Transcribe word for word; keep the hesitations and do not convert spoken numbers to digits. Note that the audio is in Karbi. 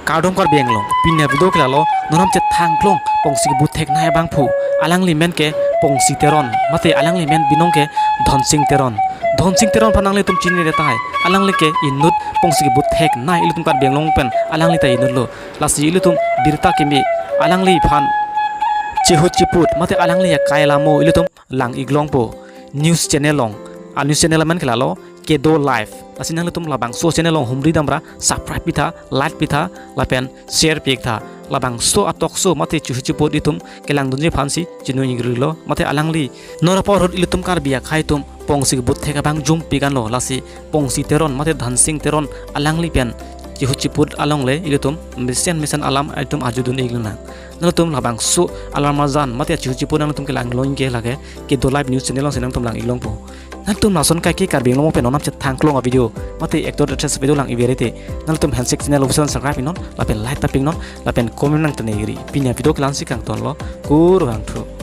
Kardom Karbi Anglong, pini avideo ke lalo, non nam chethang klong pongsi kebut theknei abangphu. Alangli men ke Pongsi Teron, mate alangli men binong ke Dhonsing Teron. Dhonsing Teron aphan nanglitum chinine tahai, alangli ke inut pongsi kebut theknei ilitum Karbi Anglong pen alangli ta inut lo. Lasi ilitum birta kimi alangliphan chihut chiput mate alangli akai alamo ilitum lang-ik longpo. News channel along, a news channel amen ke lalo Kedo Live. Lasi nanglitum labangso channel along humri damra subscribe pitha, like pitha, lapen share piktha. Labangso a-talk show mate chihut chiput itum kelangdunji aphansi chinu-ik rilo, mate alangli non apor ahut ilitum Karbi akhei atum pongsi kebut thek abang jumpi kanlo. Lasi Pongsi Teron mate Dhonsing Teron alangli pen chihut chiput along le ilitum mesen mesen alam itum arjudun-ik lonang. Nanglitum labangso alam arjan mate chihut chiput nanglitum kelang longji ke lake Kedo Live news channel alongsi nanglitum lang-ik longpo. Nanglitum lason kaike Karbi Anglong pen non nam chethang klong avideo mate actor actress video lang-ik vere te, nanglitum handshake channel official subscribe pinon, lapen like ta pinon, lapen comment nangthan-ik ri. Pini avideo ke la-ansi kangtonlo, kurvangthu.